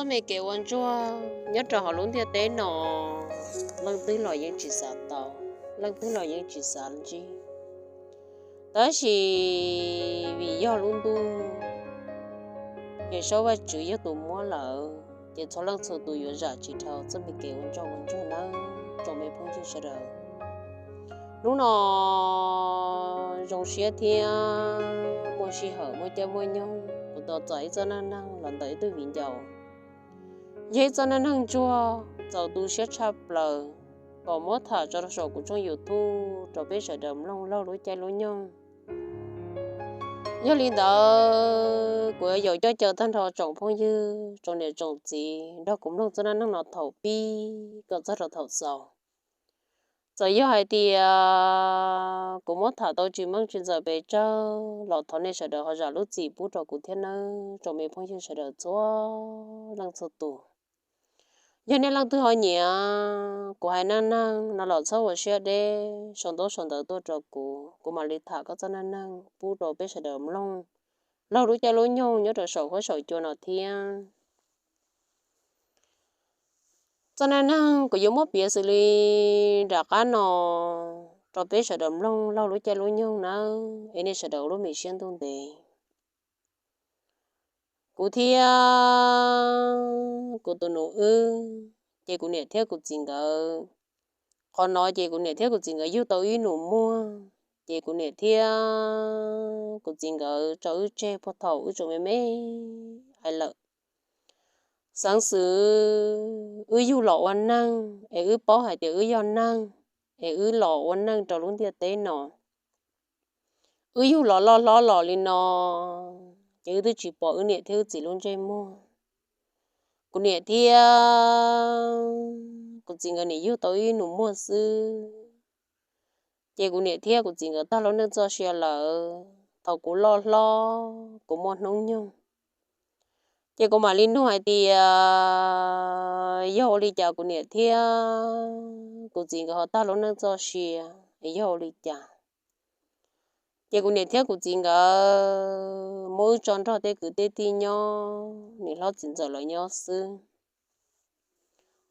Txoj me kev ua ntsuag nyob rau hauv lub ntiaj teb no, leej twg los yeej tsis xav tau, leej twg los yeej tsis xav ntsib. Tab sis vim yog lub ntuj, ces saub Vajtswv yog tus muab lawm, ces txhua leej txhua tus yuav zam tsis dhau txoj me kev ua ntsuag ua ntsuag nawb tsoom me phooj ywg sawv daws. Hnub no zoo siab thiab muaj sij hawm muaj caij muaj nyoog kuv tau txais ib txoj neej neeg los ntawm ib tug viv ncaus. Yog ib txoj neej neeg ntsuag txaus tu siab tshaj plaws kom muab tham tso rau saum kuv tshooj YouTube rau peb sawv daws mloog laug lub caij lub nyoog. Yog li ntawd kuv yuav yaum coj caw tag nrho tsoom phooj ywg tsoom niam tsoom txiv nrog kuv mloog txoj neej neeg no thaum pib kom txog rau thaum xaus. Txawm yog hais tias kuv muab tham tau tsis meej tsis ntxaws pes tsawg los thov nej sawv daws ho zam lub txim pub rau kuv thiab nawb tsoom me phooj ywg sawv daws txhua leej txhua tus. Yog nej leej twg ho nyiam kuv hais neej neeg no los txhob ua siab deb sau ntaub sau ntawv tuaj rau kuv, kuv mam li tham koj txoj neej neeg pub rau peb sawv daws mloog laug lub caij lub nyoog nyob rau saum huab saum cua no thiab. Txoj neej neeg kuv yuav muab piav xws li nram qab no rau peb sawv daws mloog laug lub caij lub nyoog nawb es nej sawv daws ua lub me siab ntuj ntev. Kuv thiab kuv tus nus wb, ces kuv niam thiab kuv txiv nkawd, qhov no ces kuv niam thiab kuv txiv nkawd yug tau ib nus muag, ces kuv niam thiab kuv txiv nkawd tso wb tseg puag thaum wb tseem me me ais lawm. Xeev xwm wb yug los ua neeg es wb paub hais tias wb yog neeg, es wb los ua neeg rau lub ntiaj teb no. Wb yug los loj hlob los li no, ces wb twb tsis pom wb niam thiab wb txiv lub ntsej muag. Kuv niam thiab kuv txiv nkawd nim yug tau ib nus muag xwb, ces kuv niam thiab kuv txiv nkawd tag lub neej txoj sia lawm thaum kuv loj hlob kuv muaj hnub nyoog. Ces kuv mam li nug hais tias yog ua li cas kuv niam thiab kuv txiv nkawd ho tag lub neej txoj sia, yog ua li cas? Ces kuv niam thiab kuv txiv nkawd muab wb tso nrog tej kwv tej tij nyob, niam hlob txiv ntxawm lawv nyob xwb.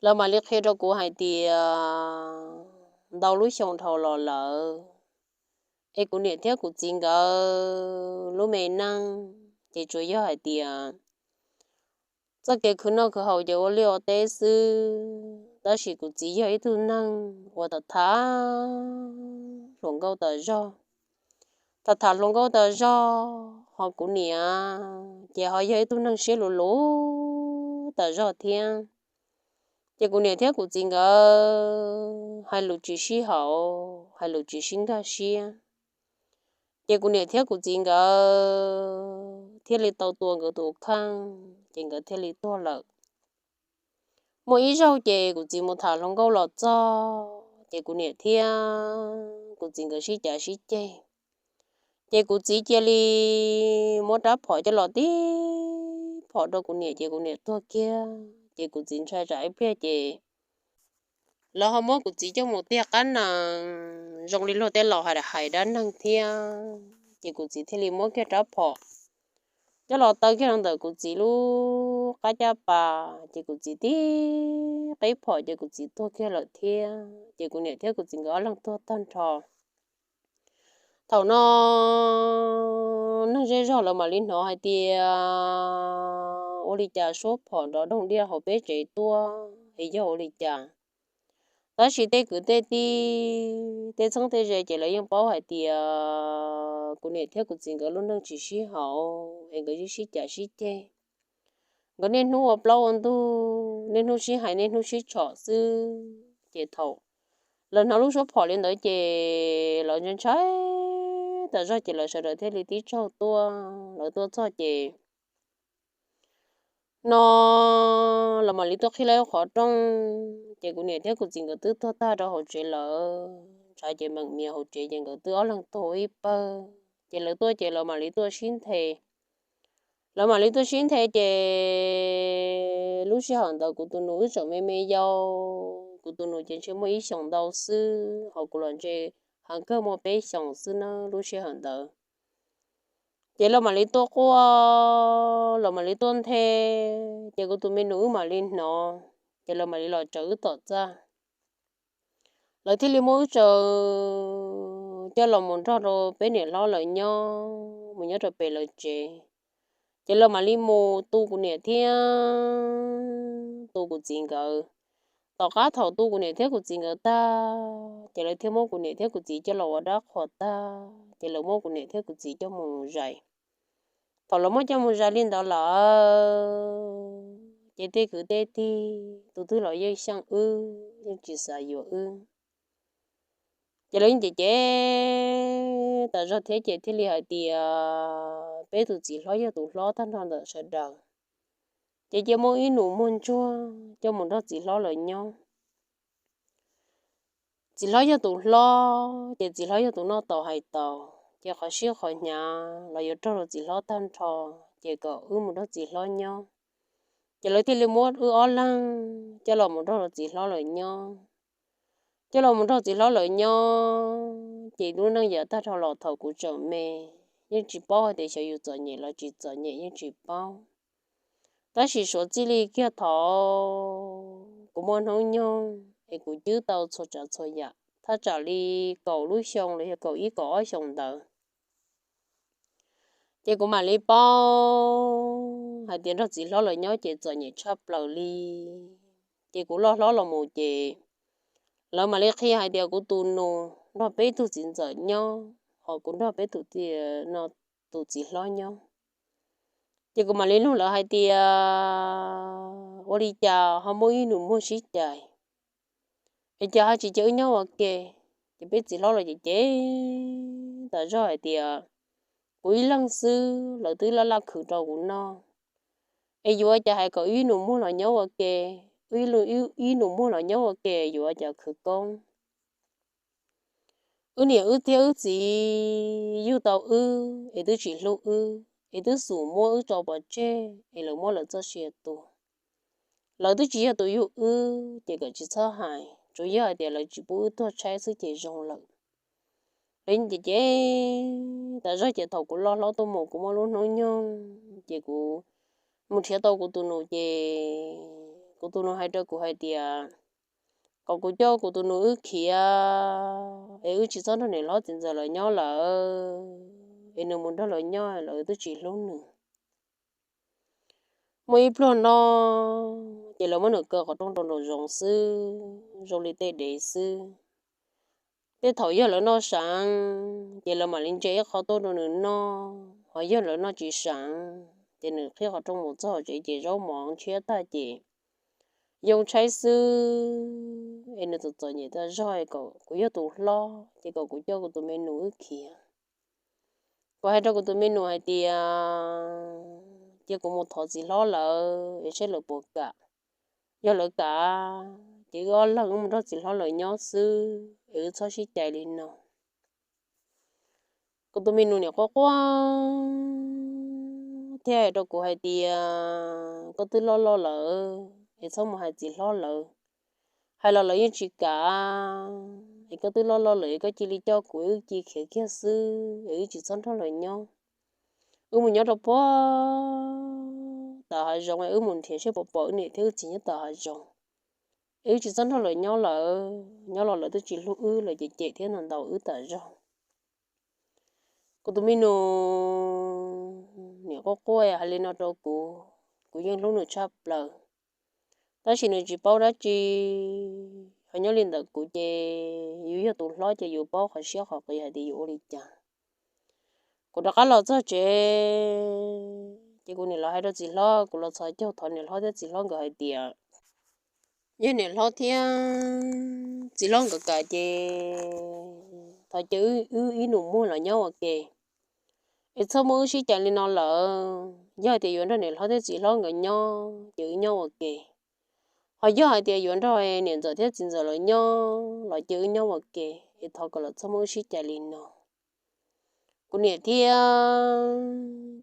Lawv mam li qhia rau kuv hais tias ntau lub xyoo dhau los lawm, es kuv niam thiab kuv txiv nkawd lub me neej ces tsuas yog hais tias txoj kev khwv noj khwv haus ces ua liaj ua teb xwb, tab sis kuv txiv yog ib tug neeg uas tham tham hluas nkauj tas zog, tham tham hluas nkauj tas zog, ho kuv niam ces ho yog ib tug neeg siab luv luv tas zog thiab. Ces kuv niam thiab kuv txiv nkawd hais lus tsis sib haum, hais lus tsis sib nkag siab. Ces kuv niam thiab kuv txiv nkawd thiaj li tau tua nkawd tus kheej, ces nkawd thiaj li tuag lawm. Muaj ib zaug ces kuv txiv mus tham hluas nkauj los txog, ces kuv niam thiab kuv txiv nkawd sib cav sib ceg. Ces kuv txiv cia li muab rab phom coj los tib phom rau kuv niam, ces kuv niam tuag kiag. Ces kuv txiv ntshai tsam ib pliag ces lawv ho muab kuv txiv coj mus tiag qab nees zoo li luag tej laus hais hais dab neeg thiab. Ces kuv txiv thiaj li muab kiag rab phom coj los taw kiag rau ntawm kuv txiv lub qab caj pas, ces kuv txiv tib qib phom ces kuv txiv tuag kiag lawm thiab. Ces kuv niam thiab kuv txiv nkawd ob leeg tuag tag nrho. Thaum no neeg zej zog lawv mam li hnov hais tias ua li cas suab phom nrov doog diaj hauv peb tsev tuaj es yog ua li cas. Tab sis tej kwv tej tij, tej txheeb tej ze ces lawv yeej paub hais tias kuv niam thiab kuv txiv nkawd lub neej tsis sib haum es nkawd sib sib cav sib ceg. Nkawd niaj hnub ua plaub ua ntug, niaj hnub sib hais niaj hnub sib tshom xwb. Ces thaum lawv hnov lub suab phom li ntawd ces lawv ntshai ntshai tas zog ces lawv sawv daws thiaj li tib tsaug tuaj. Lawv tuaj txog ces no lawv mam li tuaj qhib lawv qhov rooj, ces kuv niam thiab kuv txiv nkawd twb tuag tag rau hauv tsev lawm. Ntshai ces meem mias hauv tsev ces nkawd twb ob leeg tuag ua ib pawg. Ces lawv tuaj ces lawv mam li tuaj sib nthe. Lawv mam li tuaj sib nthe ces lub sij hawm ntawd kuv tus nus wb tseem me me yau, kuv tus nus ces ntshe muaj ib xyoos ntau xwb, ho kuv los ntshe heev kawg muaj peb xyoos xwb na lub sij hawm ntawd. Ces lawv mam li tuaj quaj, lawv mam li tuaj nthe, ces kuv tus me nus wb mam li hnov, ces lawv mam li los tsaws wb tom txaj. Lawv thiaj li muab wb tsaws coj los mus nrog rau peb niam hlob lawv nyob, mus nyob rau pem lawv tsev. Ces lawv mam li mus tu kuv niam thiab tu kuv txiv nkawd. Tom qab thaum tu kuv niam thiab kuv txiv nkawd tag, ces lawv thiaj muab kuv niam thiab kuv txiv coj los ua dab qhuas tag, ces lawv muab kuv niam thiab kuv txiv coj mus zais. Thaum lawv muab coj mus zais li ntawd lawm, ces tej kwv tej tij tus twg los yeej xyeej wb, yeej tsis xav yuav wb. Ces lawv yeej cem cem tas zog thiab ces thiaj li hais tias peb tus txiv hlob yog tus hlob tag nrho ntawm sawv daws, ces cia muab ib nus muag ntsuag coj mus nrog txiv hlob lawv nyob. Txiv hlob yog tus hlob ces txiv hlob yog tus noj tau hais tau, ces qhov siab qhov hnyav los yuav raug rau txiv hlob tag nrho, ces kom wb mus nrog txiv hlob nyob. Ces lawv thiaj li muab wb ob leeg coj los mus nrog rau txiv hlob lawv nyob. Coj los mus nrog txiv hlob lawv nyob, ces lub neej yav tag nrho los thaum kuv tseem me, yeej tsis paub hais tias xyov yus txom nyem los tsis txom nyem yeej tsis paub. Tab sis suav txij li kiag thaum kuv muaj hnub nyoog es kuv cwb tau txhua tsav txhua yam, thaj tsam li kaum lub xyoo los yog kaum ib kaum ob xyoos ntawd, ces kuv mam li paub hais tias nrog txiv hlob lawv nyob ces txom nyem tshaj plaws li. Ces kuv loj hlob los mus ces lawv mam li qhia hais tias kuv tus nus nrog peb tug txiv ntxawm nyob, ho kuv nrog peb tus, no, tus txiv hlob nyob. Ces kuv mam li nug lawv hais tias ua li cas ho muaj ib nus muag sib cais, es cas ho tsis cia wb nyob ua ke? Ces peb txiv hlob los cem cem tas zog hais tias kuv ib leeg xwb lawv twb laj laj khwv rau kuv noj, es yuav ua cas hais kom ib nus muag los nyob ua ke, ib nus muag los nyob ua ke yuav ua cas khwv koob. Wb niam wb thiab wb txiv yug tau wb es twb tsis hlub wb, es twb xum muab wb tso pov tseg es lawv muab lawv txoj sia tua. Lawv twb tsis yog tus yug wb ces kom tsis txhob hais, tsuas yog hais tias lawv tsis pub wb tuag tshaib xwb ces zoo lawm. Lawv yeej cem cem tas zog ces thaum kuv loj hlob tuaj mus kuv muaj lub hnub nyoog ces kuv mus nrhiav tau kuv tus nus ces kuv tus nus hais rau kuv hais tias kom kuv coj kuv tus nus wb khiav es wb tsis txhob nrog niam hlob txiv ntxawm lawv nyob lawm, es nws mus nrog lawv nyob lawv twb tsis hlub nws. Muaj ib pluag no ces lawv muab nws kaw qhov rooj rau nraum zoov xwb, zoo li tej dev xwb. Tej thaum yog lawv noj seev ces lawv mam li ntse ib qho tuaj rau nws noj, ho yog lawv noj tsis seev ces nws qhib qhov rooj mus txog hauv tsev ces zaub mov ntshiab tag ces yoo tshaib xwb, es nws txom txom nyem tas zog kom kuv yog tus hlob ces kom kuv coj kuv tus me nus wb khiav. Kuv hais rau kuv tus me nus hais tias cia kuv mus thov txiv hlob lawv es saib lawv puas kam. Yog lawv kam ces wb ob leeg wb mus nrog txiv hlob lawv nyob xwb es wb txhob sib cais li no. Kuv tus me nus niam quaj quaj thiab hais rau kuv hais tias koj twb loj loj lawm es txhob mus hais txiv hlob lawv, hais los lawv yeej tsis kam, es koj twb loj loj lawm es koj cia li coj kuv wb cia khiav kiag xwb es wb tsis txhob nrog lawv nyob. Wb mus nyob rau puag tom hav zoov es wb mus nrhiav seb puas pom wb niam thiab wb txiv nyob tom hav zoov, es wb tsis txhob nrog lawv nyob lawm, nyob los lawv twb tsis hlub wb, lawv cem cem thiab ntaus ntaus wb tas zog. Kuv tus me nus niam quaj quaj hais li no rau kuv, kuv yeej hlub nws tshaj plaws, tab sis nws tsis paub dab tsi. Ho nyob li ntawd kuv ces yus yog tus hlob ces yus paub qhov siab qhov qias hais tias yuav ua li cas. Kuv rov qab los txog tsev ces kuv niam los hais rau txiv hlob, kuv los txhos caug thov niam hlob thiab txiv hlob nkawd hais tias yog niam hlob thiab txiv hlob nkawd kam ces thov cia wb ib nus muag los nyob ua ke, es txhob muab wb sib cais li no lawm. Yog hais tias yuav nrog niam hlob thiab txiv hlob nkawd nyob ces wb nyob ua ke, ho yog hais tias yuav nrog niam ntxawm thiab txiv ntxawm lawv nyob los cia wb nyob ua ke, es thov kom lawv txhob muab wb sib cais li no. Kuv niam thiab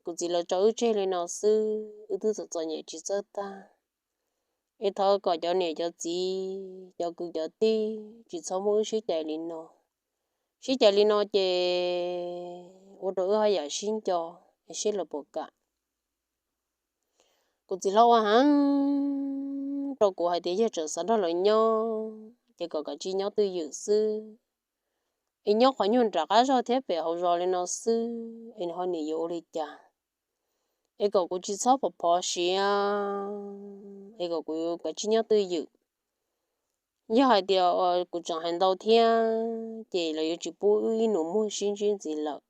kuv txiv lawv tso wb tseg li no xwb, wb twb txom txom nyem tsis txawj tag, es thov kom cov niam cov txiv cov kwv cov tij tsis txhob muab wb sib cais li no. Sib cais li no ces ua rau wb haj yam sib nco, es seb lawv puas kam. Kuv txiv hlob ua heev rau kuv hais tias yog tseem xav nrog lawv nyob ces kom kav tsij nyob twj ywm xwb, es nyob qhov nyuag nram qab zog thiab pem hauv zos li no xwb es nws ho nim yuav ua li cas, es kom kuv tsis txhob phov phov siav, es kom kuv kav tsij nyob twj ywm. Yog hais tias kuv tseem hais ntau thiab ces lawv yuav tsis pub wb ib nus muag sib ntsib ntxiv lawm.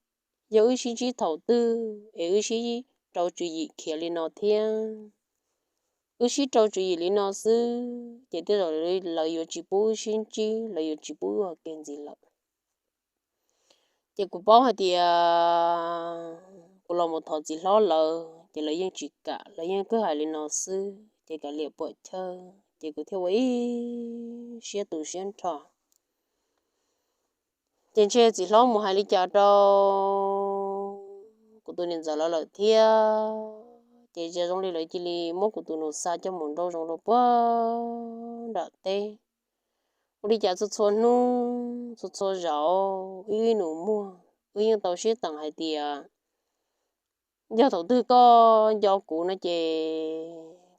Yog wb sib ntsib thaum twg es wb sib rau tswv yim khiav li no thiab, wb sib rau tswv yim li no xwb ces tej zaum lawv yuav tsis pub wb sib ntsib, lawv yuav tsis pub wb ua ke ntxiv lawm. Ces kuv paub hais tias kuv los mus thov txiv hlob lawv ces lawv yeej tsis kam, lawv yeej kawg hais li no xwb ces kav liam puam chawj ces kuv thiaj ua ib siab tu siab nrho. Ces ntshe txiv hlob mus hais li cas rau kuv tus niam ntxawm lawv lawm thiab, ces zoo li lawv cia li muab kuv tus nus xa coj mus nrauj zoo rau puag nram teb. Ua li cas txhua txhua hnub txhua txhua zaus wb ib nus muag, wb yeej tau sib teem hais tias yog thaum twg koj nco kuv no ces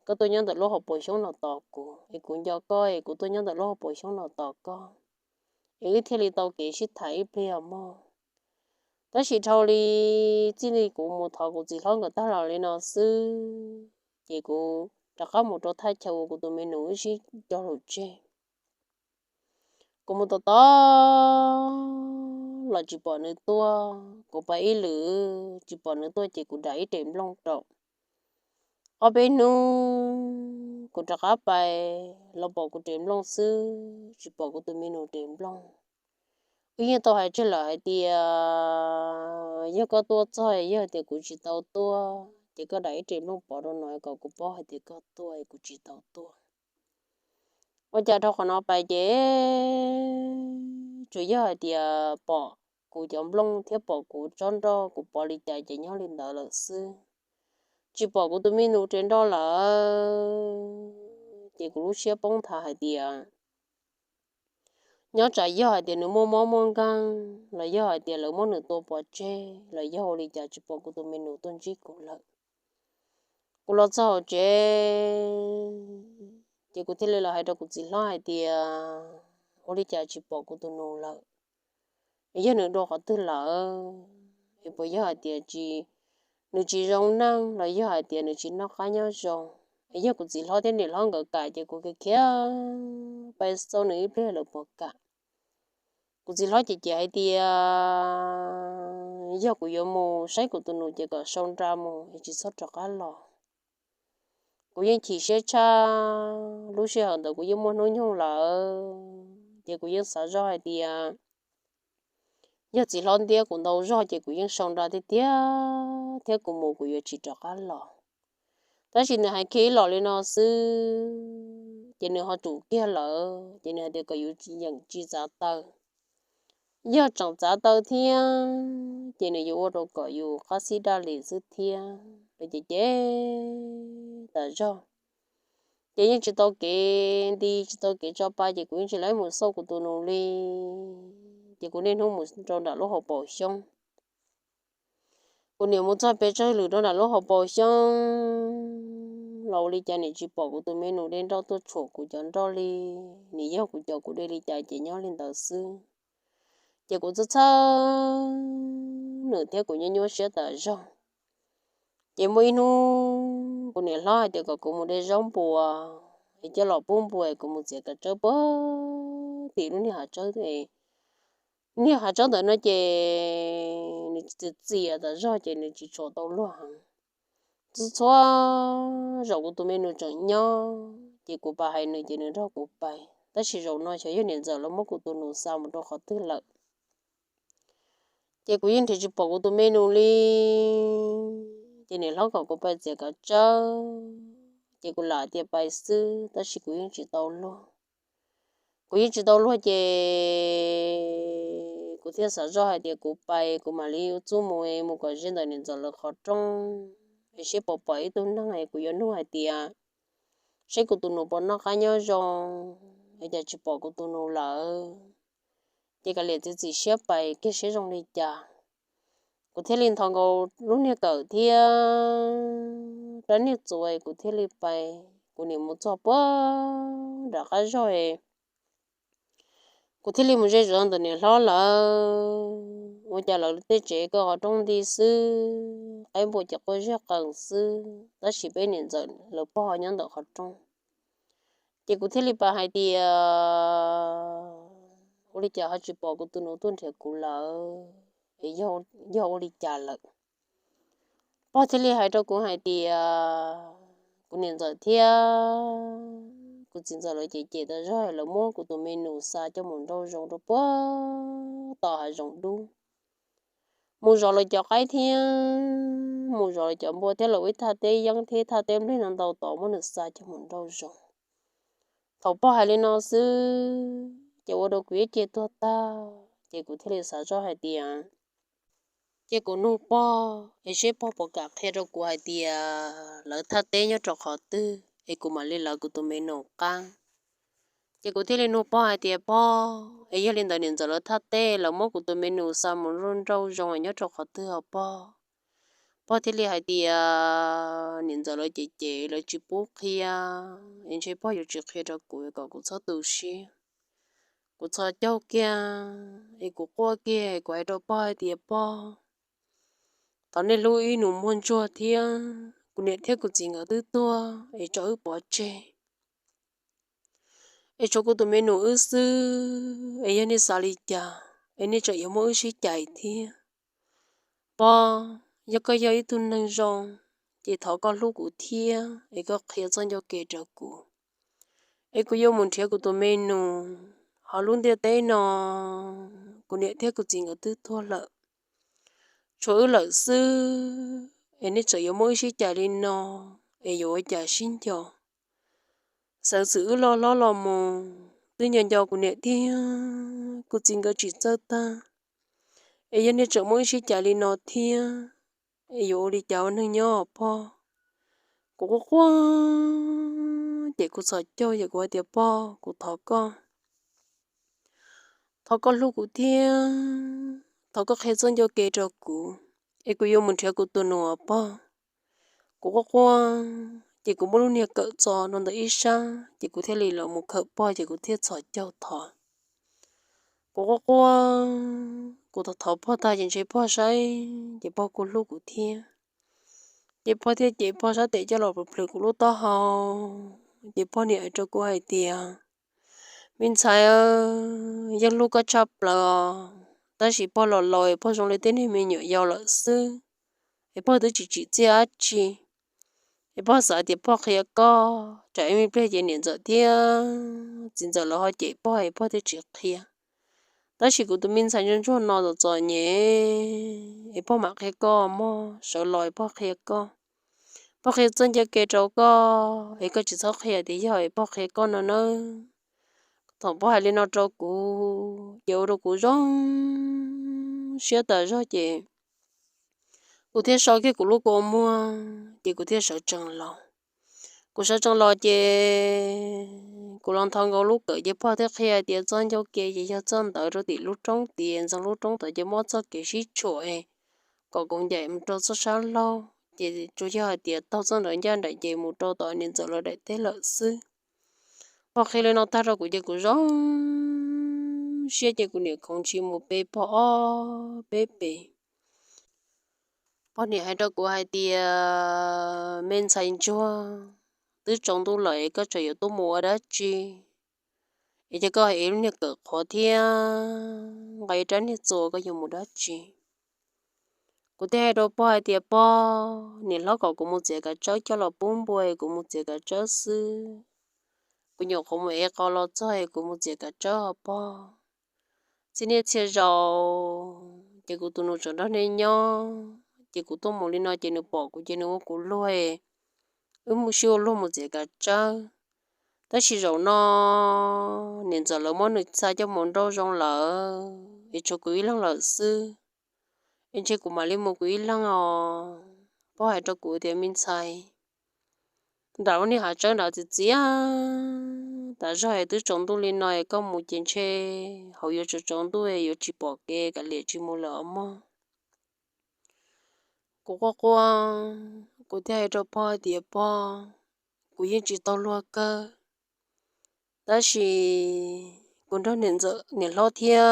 koj tuaj nyob ntawm lub hauv paus xyoob no tos kuv, es kuv nco koj es kuv tuaj nyob ntawm lub hauv paus xyoob no tos koj, es wb thiaj li tau kev sib tham ib pliag mog. Tab sis dhau li txij li kuv mus thov kuv txiv hlob nkawd tag los li no xwb, ces kuv rov qab mus rau thaj chaw uas kuv tus me nus wb sib cog lus tseg. Kuv mus tos tos los tsis pom nws tuaj, kuv pais ib lwm tsis pom nws tuaj ces kuv dam ib rev nplooj rau. Ob peb hnub kuv rov qab pais los pom kuv rev nplooj xwb, tsis pom kuv tus me nus rev nplooj. Wb yeej tau hais tseg lawm hais tias yog koj tuaj txog, yog hais tias kuv tsis tau tuaj ces koj dam ib rev nplooj pov rau no kom kuv paub hais tias koj tuaj es kuv tsis tau tuaj. Ua cas dhau qhov no pais ces tsuas yog hais tias pom kuv cov nplooj thiab pom kuv tsob nroj, kuv pov li cas ces nyob li ntawd lawm xwb. Tsis pom kuv tus me nus rev nroj lawm, ces kuv lub siab poob nthav hais tias nyob tsam yog hais tias nws muaj mob muaj nkeeg los yog hais tias lawv muab nws tua pov tseg los yog ua li cas tsis pom kuv tus me nus tuaj ntsib kuv lawm. Kuv los txog hauv tsev, ces kuv thiaj li los hais rau kuv txiv hlob hais tias ua li cas tsis pom kuv tus nus lawm, es yog nws dua qhov twg lawm, es puas yog hais tias nws tsis zoo neej los yog hais tias nws tsis noj qab nyob zoo. Es yog kuv txiv hlob thiab niam hlob nkawd kam ces kuv khiav khiav pais xauj nws ib pliag lawv puas kam. Kuv txiv hlob ces cem hais tias yog kuv yuav mus saib kuv tus nus ces kom sau nra mus es tsis txhob rov qab los. Kuv yeej chim siab tshaj, lub sij hawm ntawd kuv yeej muaj hnub nyoog lawm, ces kuv yeej xav zoj hais tias yog txiv hlob ntiab kuv ntau zog ces kuv yeej sau nra tiag tiag thiab kuv mus kuv yuav tsis rov qab los. Tab sis nws hais kiag ib los li no xwb ces nws ho tsum kiag lawm, ces nws hais tias kom yus yeem tsis txav taw. Yog tseem txav taw thiab ces nws yuav ua rau kom yus qab xib daj li xwb thiab. Lawv ces cem tas zog, ces yeej tsis tau kev nti tsis tau kev tso pa ces kuv yeej tsis lawv mus xauj kuv tus nus li, ces kuv niaj hnub mus rau nram lub hauv paus xyoob. Kuv niam mus txog pes tsawg lwm rau nram lub hauv paus xyoob los ua li cas nim tsis pom kuv tus me nus de nroj tuaj tshuam kuv cov nroj li, nim yog kuv cov kuv de li cas ces nyob li ntawd xwb. Ces kuv txhawj txhawj nws thiab kuv nyuaj nyuaj siab tas zog. Ces muaj ib hnub kuv niam hlob hais tias kom kuv mus de zaub npua, es coj los pub npua es kuv mus txiav kav tsawb puag tim lub niag hav tsawb. Niag hav tsawb ntawd no ces nws txias txias tas zog ces nws tsis tshua tau luag heev. Txhua txhua zaus kuv tus me nus tseem nyob ces kuv pais hais nws ces nws nrog kuv pais, tab sis zaum no xyov yog niam ntxawm lawv muab kuv tus nus xa mus rau qhov twg lawm. Ces kuv yeej nrhiav tsis pom kuv tus me nus li, ces niam hlob kom kuv pais txiav kav tsawb, ces kuv lam tias pais xwb tab sis kuv yeej tsis tau luag. Kuv yeej tsis tau luag ces kuv thiaj xav zoj hais tias kuv pais kuv mam li ua txuj mus, mus kom ze ntawm niam ntxawm lawv qhov rooj, es seb puas pom ib tug neeg es kuv yuav nug hais tias seb kuv tus nus puas noj qab nyob zoo, es cas tsis pom kuv tus nus lawm. Ces kav liam txiav txim siab pais kiag seb zoo li cas. Kuv thiaj li nthos nkaus lub niag kawm thiab rab niag txuas, kuv thiaj li pais. Kuv niam mus txog puag nram qab zog, kuv thiaj li mus ze zov ntawm niam hlob lawv. Ua cas lawv tej tsev ko qhov rooj nti xwb, qaib npua ces quaj zig qees xwb, tab sis peb niam ntxawm lawv pog nyob ntawm qhov rooj. Ces kuv thiaj li pais hais tias, ua li cas ho tsis pom kuv tus nus tuaj nrhiav kuv lawm, yog ua li cas lawm? Pog thiaj li hais rau kuv hais tias, kuv niam ntxawm thiab kuv txiv ntxawm lawv cem cem tas zog, lawv muab kuv tus me nus xa coj mus nrauj zoo rau puag tom hav zoov dub, mus zov lawv cov qaib thiab mus zov lawv cov npua thiab lawv ib thaj teb yeeb thiab thaj teb nplej ntau ntau tod, muab nws xa coj mus nrauj zoo. Thaum pog hais li no xwb, ces ua rau kuv ib ce tuag tag, ces kuv thiaj li xav zoj hais tias, cia kuv nug pog es seb pog puas kam qhia rau kuv hais tias lawv thaj teb nyob rau qhov twg es kuv mam li lawv kuv tus me nus qab. Ces kuv thiaj li nug pog hais tias, pog, es yog li ntawd niam ntxawm lawv thaj teb lawv muab kuv tus me nus xa mus nrauj zoo nyob rau qhov twg os pog? Pog thiaj li hais tias, niam ntxawm lawv cem cem lawv tsis pub qhia, es ntshe pog yuav tsis qhia rau kuv kom kuv txhob tu siab. Kuv txhos caug kiag es kuv quaj kiag, kuv hais rau pog hais tias, pog, thov nej hlub wb nus muag ntsuag thiab, kuv niam thiab kuv txiv nkawd twb tuag es tso wb pov tseg, es tshuav kuv tus me nus wb xwb, es yog nej xav li cas es nej tseem yuav muab wb sib cais thiab? Pog, yog koj yog ib tug neeg zoo, ces thov koj hlub kuv thiab es koj qhia txoj ncauj ke rau kuv, es kuv yuav mus nrhiav kuv tus me nus. Hauv lub ntiaj teb no, kuv niam thiab kuv txiv nkawd twb tuag lawm, tshuav wb lawm xwb, es nej tseem yuav muab wb sib cais li no, es yuav ua cas sib nco? Xeev xwm wb loj hlob los mus twb nco nco kuv niam thiab kuv txiv nkawd tsis txawj tag, es yog nej tseem muab wb sib cais li no thiab, es yuav ua li cas ua neeg nyob pog? Kuv quaj quaj ces kuv txhos caug ces kuv hais tias, pog, kuv thov koj, thov koj hlub kuv thiab thov koj qhia txoj ncauj ke rau kuv, es kuv yuav mus nrhiav kuv tus nus pog. Kuv quaj quaj ces kuv muab lub niag kawm txo rau ntawm ib sab ces kuv thiaj li los mus khawm pog ces kuv thiaj txhos caug thov. Kuv quaj quaj, kuv thov thov pog tag ces ntshe pog saib ces pog kuj hlub kuv thiab. Ces pog thiaj cem pog sab tes coj los plhws plhws kuv lub taub hau, ces pog niam hais rau kuv hais tias, me ntxhais, yeej hlub koj tshaj plaws os, tab sis pog los laus es pog zoo li tej niag me nyuam yaus lawm xwb, es pog twb tsis tsim txiaj dab tsi. Es pog xav tias pog qhia koj, tsam ib me pliag ces niam ntxawm thiab txiv ntxawm lawv ho cem pog es pog thiaj tsis qhia. Tab sis kuv tus me ntxhais ntsuag ntsuag no txom txom nyem, es pog mam qhia koj mog, sawv los es pog qhia koj. Pog qhia txoj ncauj ke rau koj, es koj tsis txhob qhia tias yog es pog qhia koj no nawb. Thaum pog hais li no rau kuv ces ua rau kuv zoo siab tas zog ces kuv thiaj so kiag kuv lub kua muag ces kuv thiaj sawv tsees los. Kuv sawv tsees los ces kuv los nthos nkaus lub kawm ces pog thiaj qhia tias txoj ncauj ke ces yog txoj ntawd rau tim lub roob tid, ntxeev lub roob tod ces muab txoj kev sib tshuam kom kaus ncaim mus rau txoj sab laug, ces tsuas yog hais tias taug txoj nrawm ncaj nraim ces mus rau tom niam ntxawm lawv daim teb lawm xwb. Pog qhia li no tag rau kuv ces kuv zoo siab ces kuv niam khoov ntshis mus pe pog ob peb pes. Pog niam hais rau kuv hais tias, me ntxhais ntsuag, twb tsaus ntuj lawm es koj tseem yuav tuaj mus ua dab tsi? Es cia koj ev lub niag kawm qhuav thiab nqa ib rab niag txuas, koj yuav mus dab tsi? Kuv thiaj hais rau pog hais tias, pog, niam hlob kom kuv mus txiav kav tsawb coj los pub npua es kuv mus txiav kav tsawb xwb. Kuv nyuam qhuav mus ev qos los txog es kuv mus txiav kav tsawb os pog. Txhia niaj txhia zaus ces kuv tus nus tseem nrog nej nyob, ces kuv tuaj mus li no ces nws pom kuv ces nws ua kuv luag, wb mus sib ua luag mus txiav kav tsawb. Tab sis zaum no niam ntxawm lawv muab nws xa coj mus nrauj zoo lawm es tshuav kuv ib leeg lawm xwb, es ntshe kuv mam li mus kuv ib leeg os. Pog hais rau kuv tias, me ntxhais, nram lub niag hav tsawb nrad txias txias tas zog es twb tsaus ntuj li no es koj mus ces ntshe hauv yuav tsaus tsaus ntuj es yuav tsis pom kev, kav liam tsis mus lawm os mog. Kuv quaj quaj, kuv thiaj hais rau pog hais tias, Pog, kuv yeej tsis tau luag kawg, tab sis kuv nrog niam ntxawm niam hlob thiab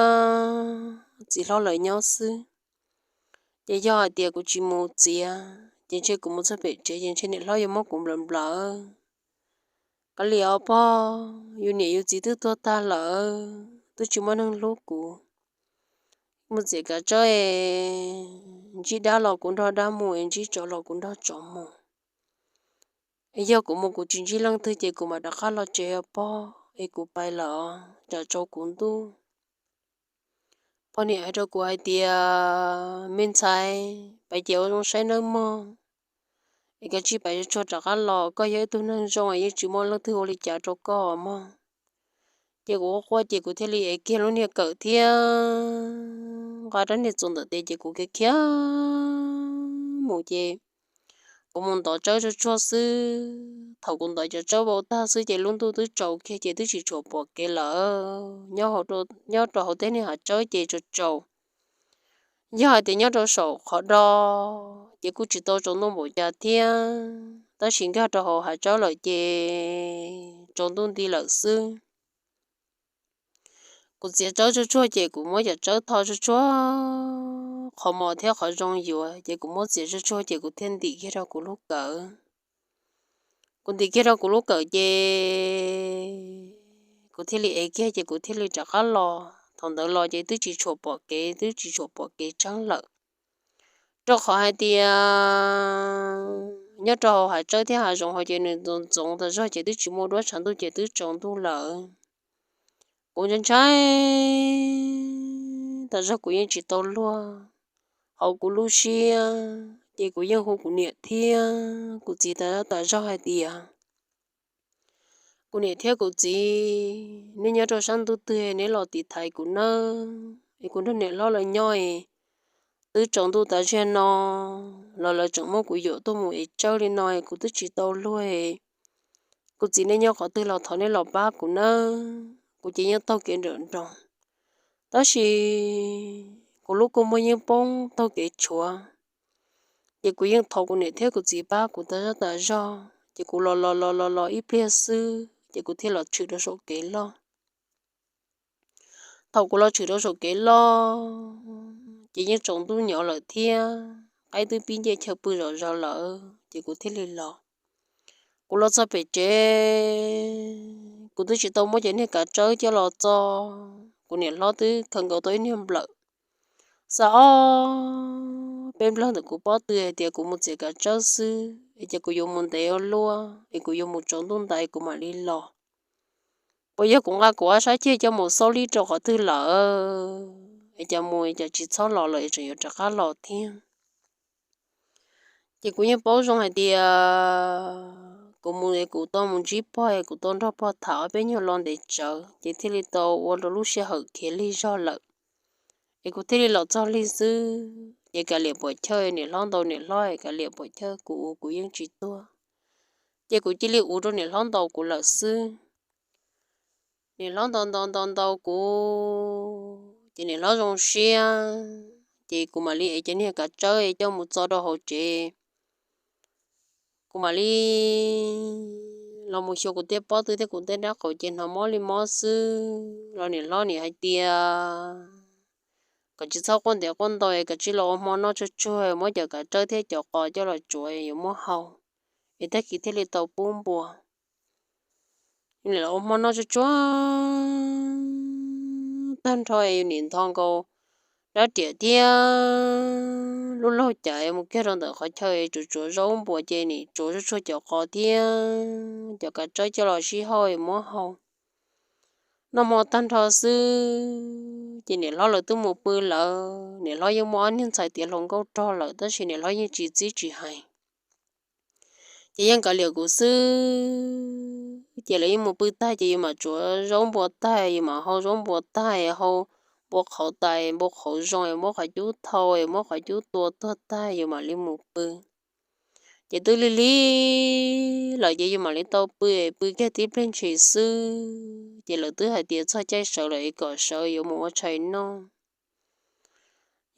txiv hlob lawv nyob xwb. Ces yog hais tias kuv tsis mus txiav ces ntshe kuv mus txog pem tsev ces ntshe niam hlob yuav muab kuv nplawm nplawm. Kav liam os pog, yus niam yus txiv twb tuag tag lawm, twb tsis muaj neeg hlub kuv. Mus txiav kav tsawb es ntsib dab los kuv nrog dab mus, es ntsib tsov los kuv nrog tsov mus. Es yog kuv mus kuv tsis ntsib leej twg ces kuv mam rov qab los tsev os pog, es kuv pais lawm os, tsam tsaus kuv ntuj. Pog niam hais rau kuv hais tias, Me ntxhais, pais ces ua zoo saib nawb mog, es koj tsij pais tsuag tsuag rov qab los, koj yog ib tug neeg zoo es yeej tsis muaj leej twg ua li cas rau koj mog. Ces kuv quaj quaj ces kuv thiaj li ev kiag lub niag kawm thiab nqa rab niag txuas ntawm tes ces kuv khiav khiav mus ces kuv mus ntov tsawb tsuag tsuag xwb. Thaum kuv ntov cov tsawb vau tag xwb ces lub ntuj twb tsaus kiag ces twb tsis tshua pom kev lawm. Nyob rau hauv tej niag hav tsawb ces tsaus tsaus. Yog hais tias nyob rau saum qhov do ces kuj tsis tau tsaus ntuj npaum cas thiab, tab sis nkag rau hauv hav tsawb lawm ces tsaus ntuj nti lawm xwb. Kuv txiav tsawb tsuag tsuag ces kuv muab cov tsawb tho tsuag tsuag qhov mos thiab qhov zoo yuav ces kuv muab txiav tsuag tsuag ces kuv thiaj ntim kiag rau kuv lub kawm. Kuv ntim kiag rau kuv lub kawm ces kuv thiaj li ev kiag ces kuv thiaj li rov qab los. Thaum ntawd los ces twb tsis tshua pom kev, twb tsis tshua pom kev tseeb lawm. Rau qhov hais tias nyob rau hauv hav tsawb thiab hav zoov hauv ces nws ntxoov ntxoov tas zog ces twb tsis muaj duab tshav ntuj ces twb tsaus ntuj lawm. Kuv ntshai ntshai tas zog kuv yeej tsis tau luag. Hauv kuv lub siab ces kuv yeej hu kuv niam thiab kuv txiv tas zog tas zog hais tias, Kuv niam thiab kuv txiv, neb nyob rau sab ntuj twg neb los tiv thaiv kuv nawb, es kuv nrog niam hlob lawv nyob es twb tsaus ntuj tas zog no los lawv tseem muab kuv yuam tuaj mus ev tsawb li no es kuv twb tsis tau luag. Kuv txiv, neb nyob qhov twg los thov neb los pab kuv nawb, kuv ces yeej taug kev nrawm nroos, tab sis kuv lub kua muag yeej poob taug kev tshuav. Ces kuv yeej thov kuv niam thiab kuv txiv pab kuv tas zog tas zog, ces kuv los los los los los ib pliag xwb ces kuv thiaj los tshwm rau saum kev loj. Thaum kuv los tshwm rau saum kev loj ces yeej tsaus ntuj nyob lawm thiab qaib twb pib nce chaw pw zom zaws lawm ces kuv thiaj li los. Kuv los txog pem tsev, kuv twb tsis tau muab cov niag kav tsawb coj los txo. Kuv niam hlob twb khaws nkaus tau ib niag nplawm xa ob peb nplawg ntawm kuv pob tw hais tias kuv mus txiav kav tsawb xwb es ces kuv yuav mus ntev ua luaj es kuv yuav mus tsaus ntuj ntais kuv mam li los. Puas yog kuv nqa kuv ob sab ceg coj mus xauj lib rau qhov twg lawm es cas mus es cas tsis txhob los lawm es tseem yuav rov qab los thiab. Ces kuv yeej paub zoo hais tias kuv mus es kuv tau mus ntsib pog es kuv tau nrog pog tham ob peb nyuag lo ntev tsawv ces thiaj li tau ua rau lub sij hawm khiav lig zog lawm. Es kuv thiaj li los txog lig xwb ces kav liam puam chawj, niam hlob ntaus niam hlob es kav liam puam chawj, kuv ua kuv yeej tsis tuag. Ces kuv cia li ua rau niam hlob ntaus kuv lawm xwb. Niam hlob ntaus ntaus ntaus ntaus kuv ces niam hlob zoo siab, ces kuv mam li ev cov niag kav tsawb coj mus txo rau hauv tsev. Kuv mam li los mus xyuas kuv tej pob tw thiab kuv tej nrab qaum ces hnov mob li mob xwb los niam hlob nim hais tias kom tsis txhob quaj ntev quaj ntau, kom tsij los ua hmo noj tsuag tsuag, muab cov kav tsawb thiab cov qos coj los tsuav yuav muab hau, es tag kis thiaj li tau pub npua. Yus nim los ua hmo noj tsuag tsuag tag nrho es yus nim ntho nkaus rab riam thiab lub laug cais mus kiag rau ntawm qhov chaw tsuav tsuav zaub npua ces nim tsuav tsuag tsuag cov qos thiab cov kav tsawb coj los sib hau es muab hau. Noj hmo tag nrho xwb ces niam hlob lawv twb mus pw lawm. Niam hlob yeej muaj ob niag ntxhais tiav hluas nkauj rog lawm tab sis niam hlob yeej tsis txib tsis hais. Ces yeej kav liam kuv xwb ces lawv yeej mus pw tag ces yus mam tsuav zaub npua tag, yus mam hau zaub npua tag, hau npua qhauv tais, npua qhauv zoo, muab qhov cub thau, muab qhov cub tua tuag tag yus mam li mus pw. Ces twb lig lig lawm ces yus mam li tau pw, pw kiag tib pliag ntshis xwb ces lawv twb hais tias txog caij sawv lawm es kom sawv yuav mus ua tshais noj.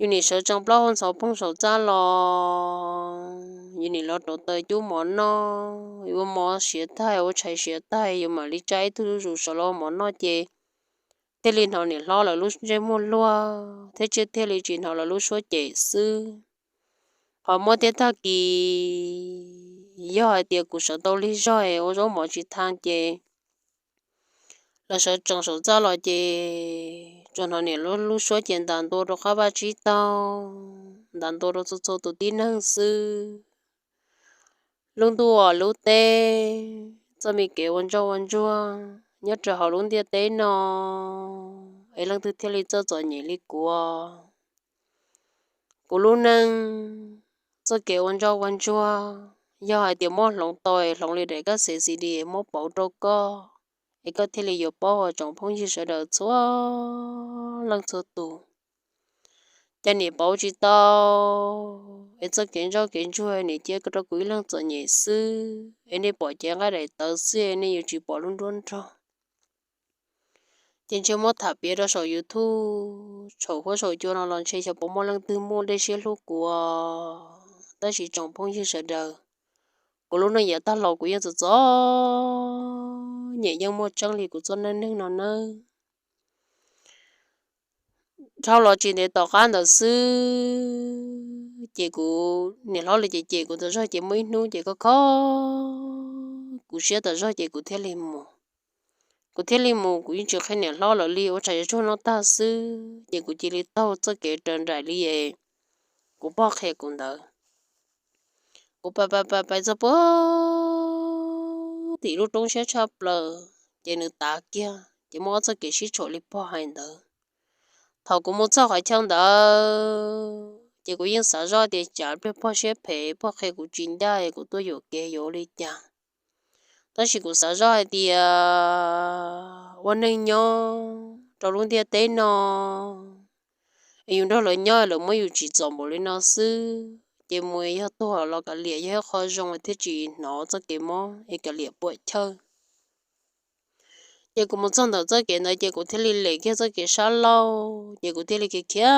Yus nim sawv tsees plaub hau ntxhov phooj saum txaj los, yus nim los rauv taws cub mov noj, yus ua mov siav tag ua tshais siav tag yus mam li tsa ib tug zuj zus sawv los ua mov noj ces thiaj li hnov niam hlob lawv lub ntsej muag luag thiab thiaj li tsis hnov lawv lub suab cem xwb. Ho muaj tej tag kis yog hais tias kuv sawv tau lig zog es ua zaub mov tsis tau ces los sawv tsees saum txaj los ces tsuas hnov niam lub suab ces ntas ntua rau qab vaj tsib taug, ntas ntua rau txhua txhua tus tib neeg xwb. Lub ntuj uas lub teb, txoj me kev ua ntsoj ua ntsuag nyob rau hauv lub ntiaj teb no, es leej twg thiaj li txawj txom nyem li kuv? Kuv lub neej, txoj kev ua ntsoj ua ntsuag, yog hais tias muab hloov tau es hloov li daim kab xev xi di es muab pauv rau koj, es koj thiaj li yuav paub os tsoom phooj ywg sawv daws txhua leej txhua tus. Cas nim pauv tsis tau, es txoj kev ntsoj kev ntsuag nim cia rau kuv ib leeg txom nyem xwb, es nej pom cev nqaij daim tawv xwb nej yuav tsis pom lub nruab nrog. Ces ntshe muab tham piav rau saum YouTube, saum huab saum cua no los ntshe xyov puas muaj leej twg muaj dej siab hlub kuv. Tab sis tsoom phooj ywg sawv daws, kuv lub neej yav tag los kuv yeej txom txom nyem yeej muaj tseeb li kuv txoj neej neeg no nawb. Dhau los tsis ntev tom qab ntawd xwb ces kuv niam hlob li ces cem kuv tas zog ces muaj ib hnub ces kho kho kuv siab tas zog ces kuv thiaj li mus. Kuv thiaj li mus, kuv yeej tsis qhia niam hlob lawv li, ua tsam yuav tsaug noj tag xwb ces kuv cia li taug txoj kev raws nraim li es kuv pog qhia kuv ntawd. Kuv pais pais pais pais txog puag tim lub roob siab tshaj plaws ces nws tav kiag ces muaj ob txoj kev sib tshuam li pog hais ntawd. Thaum kuv mus txog qhov chaw ntawd ces kuv yeej xav zoj tias cas pliag pog siab phem, pog qhia kuv tsis ncaj es kuv tuaj yuam kev yuav ua li cas. Tab sis kuv xav zoj hais tias ua neej nyob rau lub ntiaj teb no es yus nrog lawv nyob lawv muab yus tsim txom npaum li no xwb ces mus yog tuag los kav liam yog ib qho zoo thiab tsis hnov txoj kev mob es kav liam puam chawj. Ces kuv mus txog ntawm txoj kev ntawd ces kuv thiaj li lem kiag txoj kev sab laug ces kuv thiaj li khiav khiav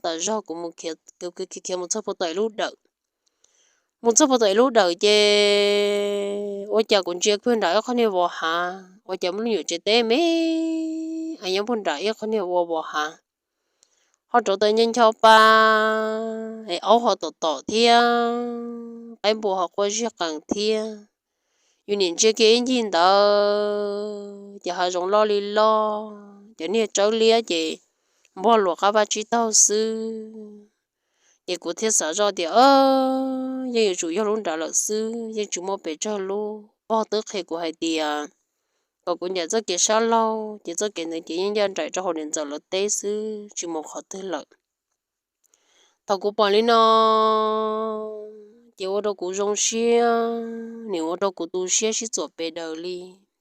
tas zog kuv mus khiav khiav mus txog puag tom ib lub dawm. Mus txog puag tom ib lub dawm ces ua cas kuv ntsia kiag nram ib qho niag vos hav, ua cas muaj lub nyuam tsev teb me es nyob puag nram ib qho niag ua vos hav, ho rauv taws ncho ncho pa es aub ho tom tom thiab qaib npua ho quaj zig qees thiab. Yus nim ntsia kiag ib ncig ntawd ces hav zoov loj li loj, cov niag tsawb liab ces npog luas qab vaj tsib taug xwb. Ces kuv thiaj xav zoj tias yeej yuav tsum yog lub nrad lawm xwb, yeej tsis muaj pes tsawg lub. Pog twb qhia kuv hais tias kom kuv ncaim txoj kev sab laug ces txoj kev ntawd ces yeej ncaj nraim rau hauv niam ntxawm lawv teb xwb tsis mus qhov twg lawm. Thaum kuv pom li no ces ua rau kuv zoo siab, nim ua rau kuv tu siab sib txuam pes daws li,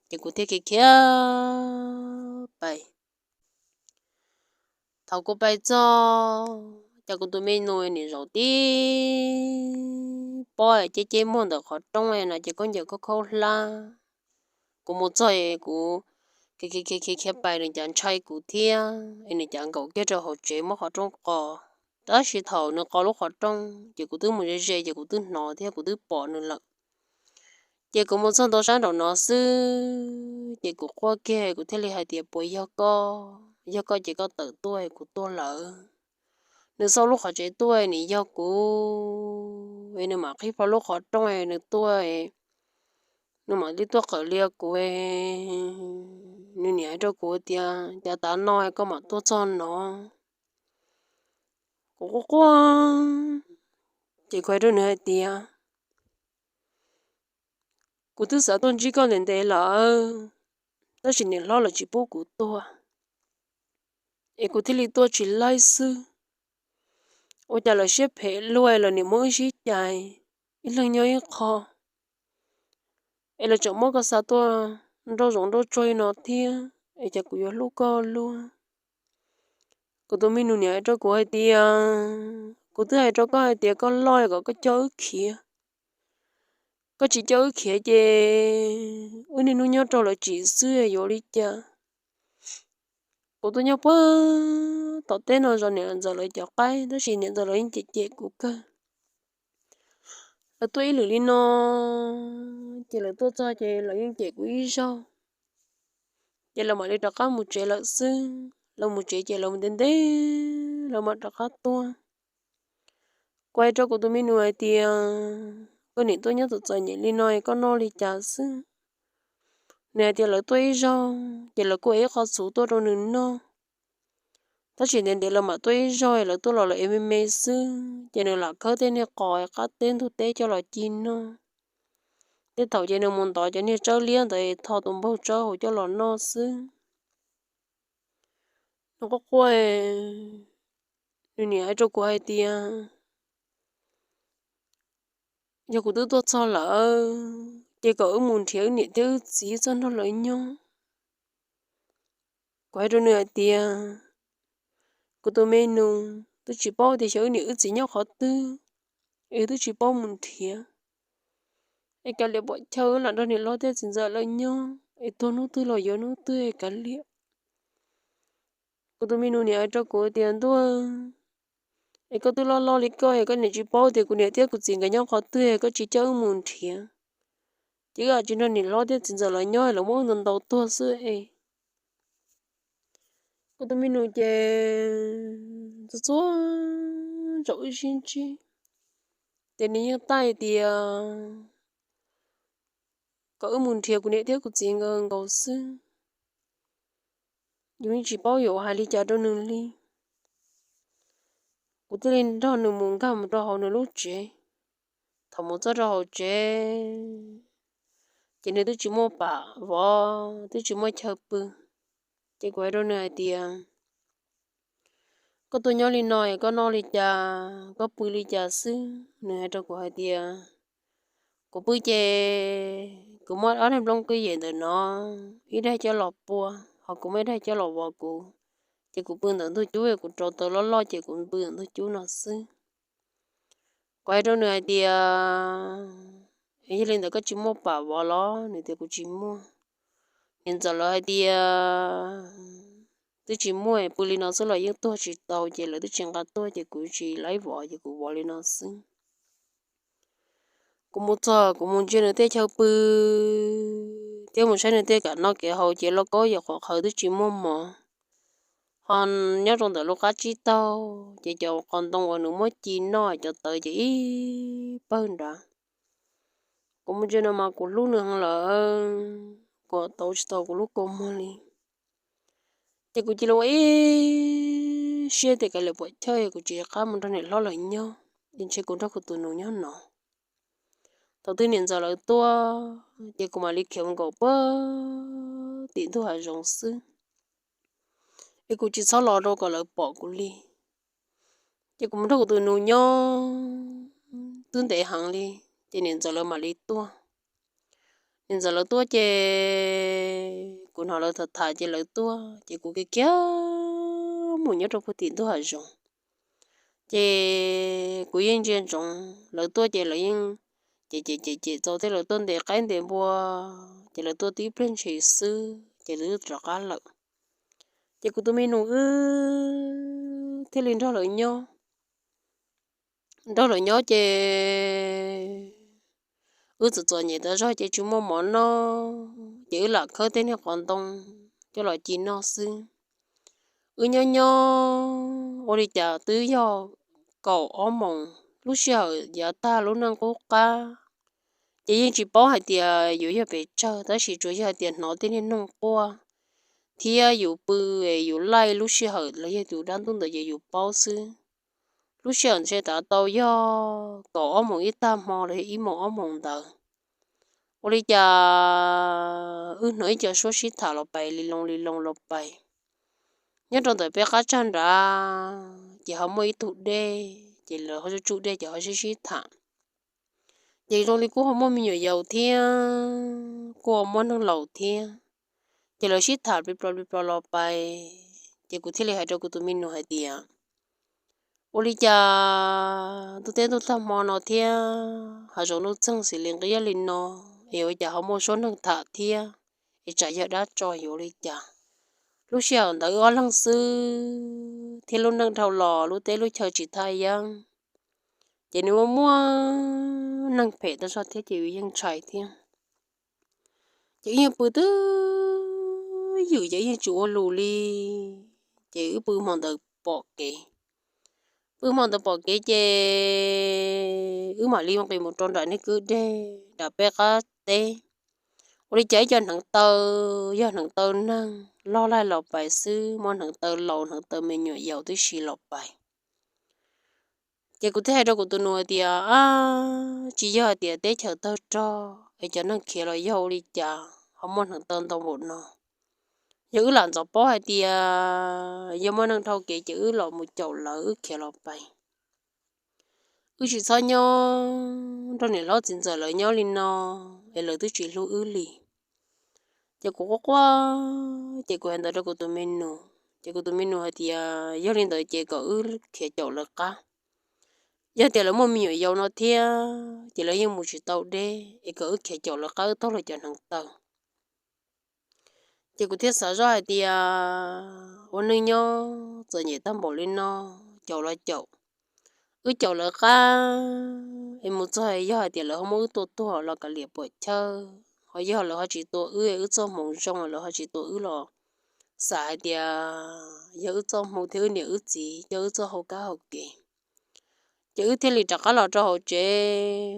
ces kuv thiaj khiav khiav pais. Thaum kuv pais txog ces kuv tus me nus nim zaum tib pob ceb ceb muag ntawm qhov rooj no ces khaub ncaws khaub khaub hlab. Kuv mus txog kuv khiav khiav khiav pais nws cav ntshai kuv thiab es nws cav nkaum kiag rau hauv tsev muab qhov rooj qos. Tab sis thaum nws qos lub qhov rooj ces kuv twb mus ze ze ces kuv twb hnov thiab kuv twb pom nws lawm. Ces kuv mus txog ntua sab nraum no xwb ces kuv quaj kiag kuv thiaj li hais tias puas yog koj, yog koj ces koj tawm tuaj kuv tuaj lawm. Nws xauj lub qhov tsev tuaj nws yog kuv es nws mam qhib plho lub qhov rooj nws tuaj, nws mam li tuaj qawm lias kuv. Nws nim hais rau kuv tias cas tav no koj mam tuaj txog no. Kuv quaj quaj ces kuv hais rau nws hais tias kuv twb xav tuaj ntsib koj ntev ntev lawm, tab sis niam hlob lawv tsis pub kuv tuaj, es kuv thiaj li tuaj tsis laij xwb. Ua cas lawv siab phem luaj es lawv nim muab wb sib cais, ib leeg nyob ib qho, es lawv tseem muab koj xa tuaj nrauj zoov nrauj tsuag li no thiab, es cas kuv yuav hlub koj luaj. Kuv tus me nus nim hais rau kuv hais tias kuv twb hais rau koj hais tias koj loj kom koj coj wb khiav, koj tsis coj wb khiav ces wb niaj hnub nyob rau lawv tsim xwb yuav ua li cas. Kuv tuaj nyob puag tom teb no zov niam ntxawm lawv cov qaib, tab sis niam ntxawm lawv yeej cem cem kuv kawg. Lawv tuaj ib lwm li no, ces lawv tuaj txog ces lawv yeej cem kuv ib zaug, ces lawv mam li rov qab mus tsev lawm xwb. Lawv mus tsev ces lawv mus ntev ntev, lawv mam rov qab tuaj. Kuv hais rau kuv tus me nus hais tias, koj niam tuaj nyob txom txom nyem li no koj noj li cas xwb? Nws hais tias lawv tuaj ib zaug ces lawv kuj ib qho txhuv tuaj rau nws noj, tab sis ntev ntev lawv mam tuaj ib zaug, lawv tuaj los lawv ev me me xwb ces nws lam khawb tej niag qos qab teb ntug teb coj los ci noj. Tej thaum ces nws mus ntov cov niag tsawb liab ntawd tho tus npaug tsawb hauv coj los noj xwb. Nws quaj quaj, nws niam hais rau kuv hais tias, yog kuv twb tuaj txog lawm ces kom wb mus nrhiav wb niam thiab wb txiv txog nrog lawv nyob. Kuv hais rau nws hais tias, kuv tus me nus, twb tsis paub tias xyov wb niam wb txiv nyob qhov twg, es twb tsis paub mus nrhiav. Es kav liam pom chaw wb lam nrog niam hlob thiab txiv ntxawm lawv nyob, es tuag hnub twg los yuav hnub twg es kav liam. Kuv tus me nus niam hais rau kuv tias, ntuj, es koj twb loj loj li koj es koj niam tsis paub tias kuv niam thiab kuv txiv nkawd nyob qhov twg, koj tsis coj wb mus nrhiav, ces wb tsis nrog niam hlob thiab txiv ntxawm lawv nyob, lawv muab wb ntaus ntaus tuag xwb es. Kuv tus me nus ces txhua txhua zaus wb sib ntsib ces nws yeej taij tias kom wb mus nrhiav kuv niam thiab kuv txiv nkawd nkaus xwb. Yus yeej tsis paub yuav hais li cas rau nws li. Kuv thiaj li nrog nws mus nkag mus rau hauv nws lub tsev. Thaum mus txog rau hauv tsev ces nws twb tsis muaj pam vov, twb tsis muaj chaw pw. Ces kuv hais rau nws hais tias, koj tuaj nyob li no es koj noj li cas, koj pw li cas xwb? Nws hais rau kuv hais tias, kuv pw ces kuv muab ob daig nplooj kwj yem ntawm no, ib daig coj los pua, ho kuv muab ib daig coj los vov kuv, ces kuv pw ntawm ntug cub, kuv rau taws loj loj ces kuv pw ntawm ntug cub no xwb. Kuv hais rau nws hais tias, yog li ntawd koj tsis muaj pam vov los? Nws tias kuv tsis muaj. Niam ntxawm lawv hais tias, twb tsis muaj, pw li no xwb los yeej tuag tsis tau, ces lawv twb tsis nqa tuaj ces kuv tsis laib vov ces kuv vov li no xwb. Kuv mus txog kuv mus ntsia nws tej chaw pw thiab mus saib nws tej kev noj kev haus ces lauj kaub yam qhuav qhawv twb tsis muaj mov. Ho nyob rau ntawm lub qab tsib taug ces cov qos ntoo uas nws muab ci noj cov tawv ces ib pawg nrad. Kuv mus ntsia no mas kuv hlub nws heev lawm, kuv tau tsis tau kuv lub kua muag li. Ces kuv cia li ua ib siab tias kav liam pom chaw, kuv tsis qab mus nrog niam hlob lawv nyob, es ntshe kuv nrog kuv tus nus nyob no. Thaum twg niam ntxawm lawv tuaj ces kuv mam li khiav mus nkaum puag tim ntug hav zoov xwb, es kuv tsis txhob los rau kom lawv pom kuv li. Ces kuv mus nrog kuv tus nus nyob twb ntev heev li, ces niam ntxawm lawv mam li tuaj. Niam ntxawm lawv tuaj ces kuv hnov lawv tham tham ces lawv tuaj ces kuv kiag kiag mus nyob rau puag tim ntug hav zoov. Ces kuv yeej ntsia ntsoov lawv tuaj ces lawv yeej cem cem cem cem txaus thiab, lawv tuaj ntes qaib ntes npua ces lawv tuaj tib pliag ntshis xwb ces lawv rov qab lawm. Ces kuv tus me nus wb thiaj li nrog lawv nyob. Nrog lawv nyob ces wb txom txom nyem tas zog ces tsis muaj mov noj ces wb lam khawb tej niag qos ntoo coj los ci noj xwb. Wb nyob nyob ua li cas twb yog kaum ob moos, lub sij hawm yav tag lub neej qub qab, ces yeej tsis paub hais tias yuav yog pes tsawg, tab sis tsuas yog hais tias hnov tej niag noog quaj thiab yus pw, yus laij lub sij hawm los yog tus dab ntub ntawd ces yus paub xwb. Lub sij hawm ntshe tav tau yog kaum ob moos ib tag hmo los yog ib moos ob moos ntawd. Ua li cas wb hnov ib co suab sib tham los pais li loo li loo los pais. Nyob rau ntawm peb qab tsag nrad ces ho muaj ib tug dej, ces lawv ho tsuj tsuj dej ces ho sib sib tham. Ces zoo li kuj ho muaj me nyuam yaus thiab, kuj ho muaj neeg laus thiab. Ces lawv sib tham plig plo plig plo los pais, ces kuv thiaj li hais rau kuv tus me nus hais tias, ua li cas ntuj teb ntuj tag hmo no thiab hav zoov nuj txeeg xis li nqi li no, es ua cas ho muaj suab neeg tham thiab, es tsam yog dab tso yuav ua li cas? Lub sij hawm ntawd wb ob leeg xwb thiab lub neej dhau los lub teb lub chaw tsis thaj yeeb, ces nws muaj muaj neeg phem tag zog thiab ces yus yeej ntshai thiab. Ces wb yeej pw twb ywm ces wb yeej tsis ua lus li. Ces wb pw hmo ntawd pom kev, pw hmo ntawd pom kev ces wb mam li nqis mus rau nram niag kwj deg nram peb qab teb. Ua li cas ib co hneev taw, yog hneev taw neeg loj laij los pais xwb, muaj hneev taw laus hneev taw me nyuam yaus tib si los pais. Ces kuv thiaj hais rau kuv tus nus hais tias, ab, tsis yog hais tias teb chaws tawg rog es cov neeg khiav los yog ua li cas ho muaj hneev taw ntau npaum no. Yog wb lam ntxov paub hais tias yog muaj neeg dhau kev ces wb los mus caum lawv wb khiav los pais. Wb tsis txhob nyob nrog niam hlob txiv ntxawm lawv nyob li no es lawv twb tsis hlub wb li. Ces kuv quaj quaj ces kuv hais ntawd rau kuv tus me nus, ces kuv tus me nus hais tias yog li ntawd ces kom wb khiav caum lawv qab. Yog tias lawv muaj me nyuam yaus no thiab ces lawv yeej mus tsis tau deb es kom wb khiav caum lawv qab wb taug lawv cov hneev taw. Ces kuv thiaj xav zoj hais tias ua neej nyob txom nyem tag npaum li no, caum los caum, wb caum lawv qab es mus txog yog hais tias lawv ho muab wb tua tuag los kav liam puam chawj, ho yog lawv ho tsis tua wb, wb txoj hmoov zoo lawv ho tsis tua wb los xav hais tias yog wb txoj hmoo thiab wb niam wb txiv coj wb txoj hau kab hau kev. Ces wb thiaj li rov qab los rau hauv tsev,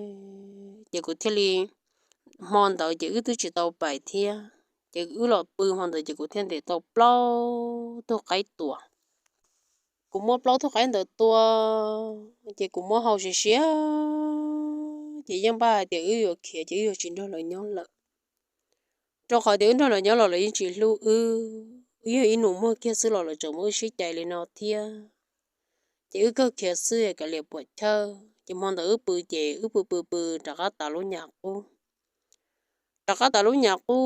ces kuv thiaj li, hmo ntawd ces wb twb tsis tau pais thiab, ces wb los pw hmo ntawd ces kuv thiaj ntes tau plaub tug qaib tua. Kuv muab plaub tug qaib ntawd tua, ces kuv muab hau siav siav, ces yeej npaj hais tias wb yuav khiav ces wb yuav tsis nrog lawv nyob lawm. Rau qhov tias wb nrog lawv nyob los lawv yeej tsis hlub wb, wb yog ib nus muag kiag xwb los lawv tseem muab wb sib cais li no thiab. Ces wb kawg khiav xwb kav liam puam chawj, ces hmo ntawd wb pw ces wb pw pw pw rov qab tas lub nyam qub. Rov qab tas lub nyam qub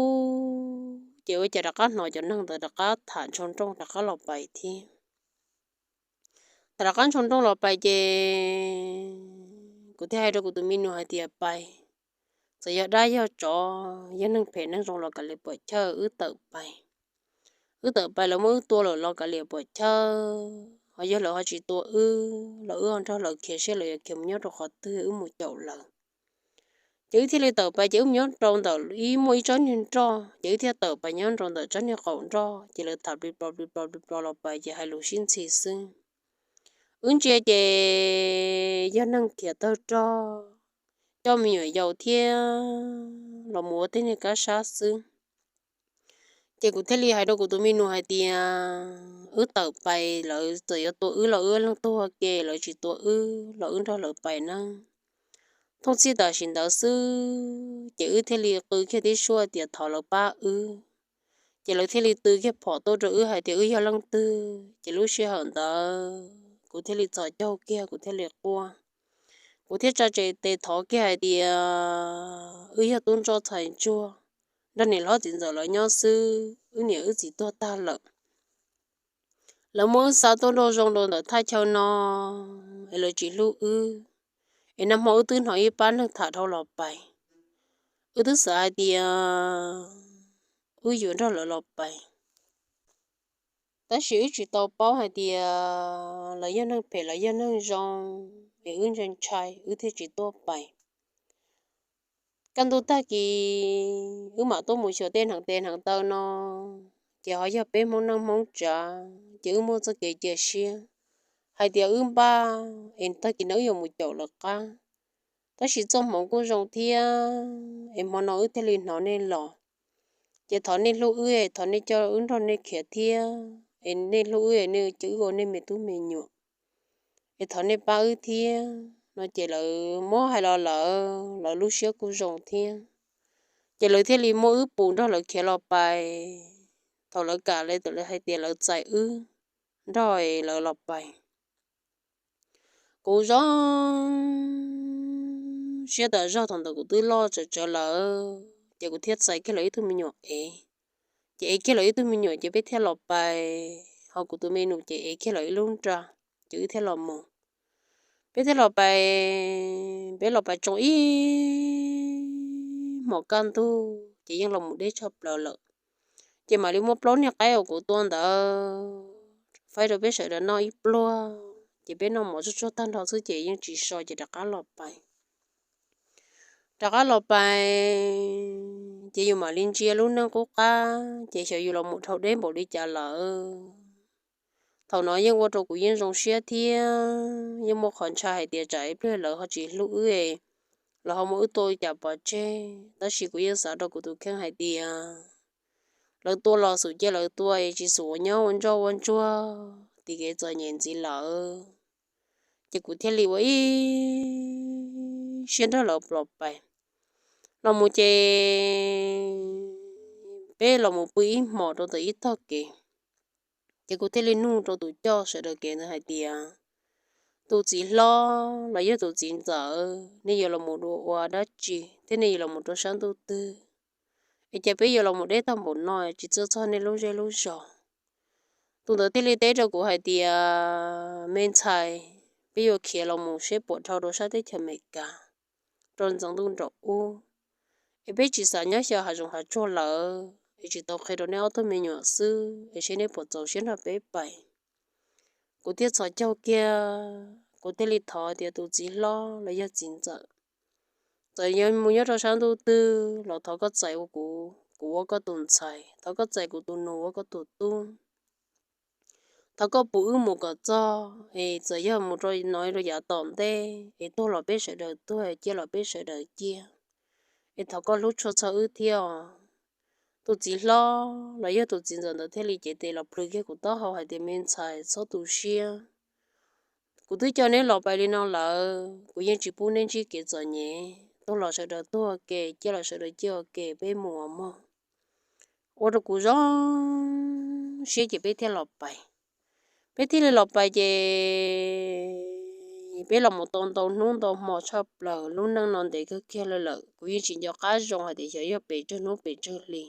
ces ua cas rov qab hnov cov neeg ntawd rov qab tham ntsho nrooj rov qab los pais thiab. Thaum rov qab ntsho nrooj los pais ces kuv thiaj hais rau kuv tus me nus hais tias pais, txawm yog dab yog tsov yog neeg phem neeg zoo los kav liam puam chawj wb tawm pais. Wb tawm pais lawv muab wb tua lawm los kav liam puam chawj, ho yog lawv ho tsis tua wb los wb ho nrog lawv khiav seb lawv yuav khiav mus nyob rau qhov twg wb mus caum lawv. Ces wb thiaj li tawm pais ces wb mus nyob rau ntawm ib muaj ib tsob niag nroj ces wb thiaj tawm pais nyob rau ntawm tsob niag qaum nroj ces lawv tham plis plos plis plos plis plos los pais ces hais lus sib ntxhi xwb. Wb ntsia ces yog neeg khiav tawg rog, coj me nyuam yaus thiab los mus ua tej niag kab sab xwb. Ces kuv thiaj li hais rau kuv tus me nus hais tias wb tawm pais lawv txawm yuav tua wb los wb leej tuag ke, lawv tsis tua wb los wb nrog lawv pais nawb. Thooj txhij tam sim ntawd xwb ces wb thiaj li qw kiag tib suab tias thov lawv pab wb. Ces lawv thiaj li tw kiag phom tuaj rau wb hais tias wb yog leej twg. Ces lub sij hawm ntawd kuv thiaj li txhos caug kiag, kuv thiaj li quaj. Kuv thiaj tsa tes thov kiag hais tias wb yog tub ntsuag ntxhais ntsuag, nrog niam hlob txiv ntxawm lawv nyob xwb, wb niam wb txiv tuag tag lawm. Lawv muab wb xa tuaj nrog zoo rau ntawm thaj chaw no, es lawv tsis hlub wb, es nag hmo wb twb hnov ib pab neeg tham dhau los pais. Wb twb xav hais tias wb yuav nrog lawv los pais, tab sis wb tsis tau paub hais tias lawv yog neeg phem los yog neeg zoo, es wb ntshai ntshai wb thiaj tsis tuaj pais. Kaj ntug tag kis wb mam tuaj mus xyuas tej hneev tes hneev taw no, ces ho yog peb hmoob neej hmoob tsav, ces wb muaj txoj kev cia siab hais tias wb npaj es tag kis no wb yuav mus caum lawv qab. Tab sis txoj hmoov kuj zoo thiab, es hmo no wb thiaj li hnov nej los. Ces thov nej hlub wb, thov nej coj wb nrog nej khiav thiab, es nej hlub wb, nej cia wb ua nej me tub me nyuam, es thov nej pab wb thiab no. Ces lawv muab hais los lawv, lawv lub siab kuj zoo thiab, ces lawv thiaj li muab wb pus nrog lawv khiav los pais. Thaum lawv kam li, thaum lawv hais tias lawv txais wb nrog lawv los pais, kuv zoo siab tas zog. Thaum ntawd kuv twb loj tsawv tsawv lawm, ces kuv thiaj txais kiag lawv ib tug me nyuam ev. Ces ev kiag lawv ib tug me nyuam ces peb thiaj los pais, ho kuv tus me nus ces ev kiag lawv ib lub nra, ces wb thiaj los mus. Peb thiaj los pais, peb los pais tsoo ib hmos kaj ntug ces yeej los mus deb tshaj plaws lawm. Ces mam li muab plaub niag qaib uas kuv tua ntawd faib rau peb sawv daws noj ib pluag, ces peb noj mov tsuag tsuag tag nrho xwb ces yeej tsis so ces rov qab los pais. Rov qab los pais, ces yus mam li ntsia lub neej qub qab ces xyov yus los mus dhau deb npaum li cas lawm. Thaum no yeej ua rau kuv yeej zoo siab thiab yeej muaj qhov ntshai hais tias tsam ib pliag lawv ho tsis hlub wb, lawv ho muab wb tua cas pov tseg, tab sis kuv yeej xav rau kuv tus kheej hais tias lawv tua los xum cia lawv tua, tsis xum ua nyob ua ntsoj ua ntsuag tim kev txom nyem ntxiv lawm. Ces kuv thiaj li ua ib siab nrog lawv los pais. Los mus ces peb los mus pw ib hmos rau ntawm ib tog kev, ces kuv thiaj li nug rau tus coj sawv daws kev ntawd hais tias, tus txiv hlob los yog tus txiv ntxawm, nej yuav los mus dua ua dab tsi thiab nej yuav los mus rau sab ntuj twg? Es cas peb yuav los mus deb tag npaum no tsis txawj txog nej lub zej lub zos? Tus ntawd thiaj li teb rau kuv hais tias, me ntxhais, peb yuav khiav los mus seb puas dhau rau sab teb chaws Amelikas, rau ntxeev ntuj nraum ub, es peb tsis xav nyob xyaw hav zoov hav tsuag lawm, es tsis tau qhia rau nej ob tug me nyuam xwb, es seb nej puas txaus siab nrog peb pais. Kuv thiaj txhos caug kiag, kuv thiaj li thov tias, tus txiv hlob los yog txiv ntxawm, txawm yuav mus nyob rau sab ntuj twg los thov koj txais ua kuv, kuv ua koj tus ntxhais, thov koj txais kuv tus nus ua koj tus tub. Thov koj pum wb mus kom txog, es txawm yog mus rau no rau yav tom ntej es tuag los peb sawv daws tuag, ciaj los peb sawv daws ciaj, es thov koj hlub tshua txog wb thiab os. Tus txiv hlob los yog tus txiv ntxawm ntawd thiaj li cev tes los plhws kiag kuv taub hau hais tias, me ntxhais, txhob tu siab. Kuv twb coj neb los pais li no lawm, kuv yeej tsis pub neb ntsib kev txom nyem. Tuag los sawv daws tuag ua ke, ciaj los sawv daws ciaj ua ke, peb mus os mog. Ua rau kuv zoo siab ces peb thiaj los pais. Peb thiaj li los pais ces peb los mus tau ntau hnub ntau hmo tshaj plaws, lub neej no ntev kawg kiag li lawm, kuv yeej tsis nco qab zoo hais tias xyov yog pes tsawg hnub pes tsawg hli.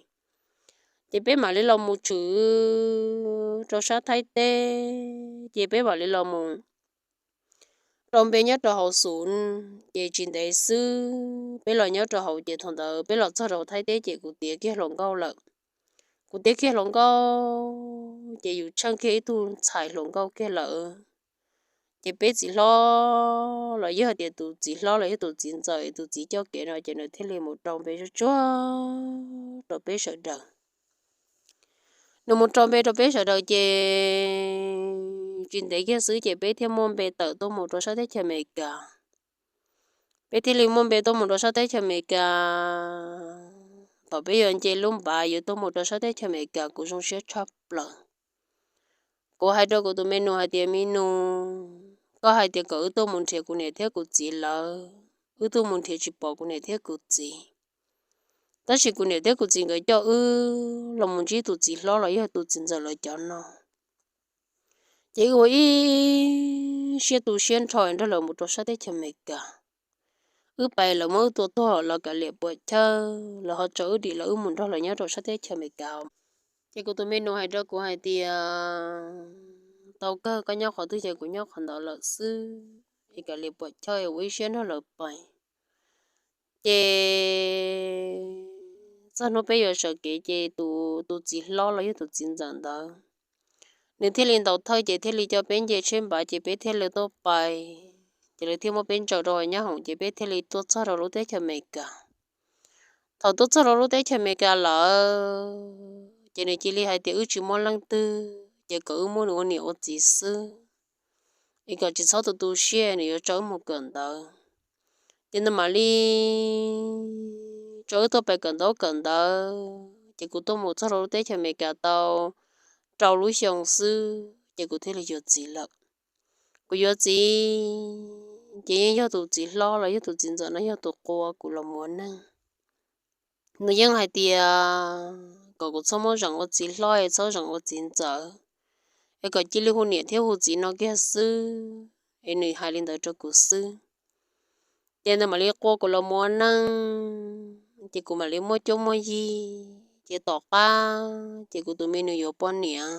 Ces peb mam li los mus tshwm rau sab Thaib teb, ces peb mam li los mus rau npe nyob rau hauv xum. Ces tsis ntev xwb peb los nyob rau hauv, ces thaum ntawd peb los txog rau Thaib teb ces kuv tiav kiag hluas nkauj lawm. Kuv tiav kiag hluas nkauj ces yus tsheej kiag ib tug ntxhais hluas nkauj kiag lawm. Ces peb txiv hlob los yog tias tus txiv hlob los yog tus txiv ntxawm, tus txiv coj kev no ces nws thiaj li mus rau npe tsuag tsuag rau peb sawv daws. Nws mus rau npe rau peb sawv daws ces tsis ntev kiag xwb ces peb thiaj muaj npe tawm tuaj mus rau sab teb chaws Amelikas. Peb thiaj li muaj npe tuaj mus rau sab teb chaws Amelikas. Thaum peb yuav nce lub npav yuav tuaj mus rau sab teb chaws Amelikas kuv zoo siab tshaj plaws. Kuv hais rau kuv tus me nus hais tias, me nus, koj hais tias kom wb tuaj mus nrhiav kuv niam thiab kuv txiv lawm, wb tuaj mus nrhiav tsis pom kuv niam thiab kuv txiv. Tab sis kuv niam thiab kuv txiv nkawd coj wb los mus ntsib tus txiv hlob los yog tus txiv ntxawm lawv cov no. Ces wb ua ib siab tu siab nrho nrog lawv mus rau sab teb chaws Amelikas. Wb pais lawv muab wb tua tuag los kav liam puam chawj, lawv ho tso wb dim los wb mus nrog lawv nyob rau sab teb chaws Amelikas. Ces kuv tus me nus hais rau kuv hais tias, tau kawg, koj nyob qhov twg ces kuv nyob qhov ntawd lawm xwb, es kav liam puam chawj, ua ib siab nrog lawv pais. Ces txog hnub peb yuav sawv kev ces tus, tus txiv hlob los yog tus txiv ntxawm ntawd, nws thiaj li ntaus thawj ces thiaj li coj peb nce tsheb npav ces peb thiaj li tuaj pais. Ces lawv thiaj muab peb ntsaws rau hauv nyab hoom ces peb thiaj li tuaj txog rau lub teb chaws Amelikas. Thaum tuaj txog rau lub teb chaws Amelikas lawm ces nws cia li hais tias wb tsis muaj leej twg ces kom wb muab nws ua niam ua txiv xwb, es kom tsis txhob tu tu siab, nws yuav tso wb mus kawm ntawv. Ces nws mam li tso wb tuaj pais kawm ntaub kawm ntawv. Ces kuv tuaj mus txog rau lub teb chaws Amelikas tau rau lub xyoo xwb ces kuv thiaj li yuav txiv lawm. Kuv yuav txiv ces yeej yog tus txiv hlob los yog tus txiv ntxawm no yog tus qua kuv los mus ua neej. Nws yeej hais tias kom kuv txhob muab zeem ua txiv hlob es txhob zeem ua txiv ntxawm, es kom cia li hu niam thiab hu txiv no kiag xwb, es nws hais li ntawd rau kuv xwb. Ces nws mam li qua kuv los mus ua neej, ces kuv mam li muaj cuab muaj yig. Ces tom qab ces kuv tus me nus yuav poj niam,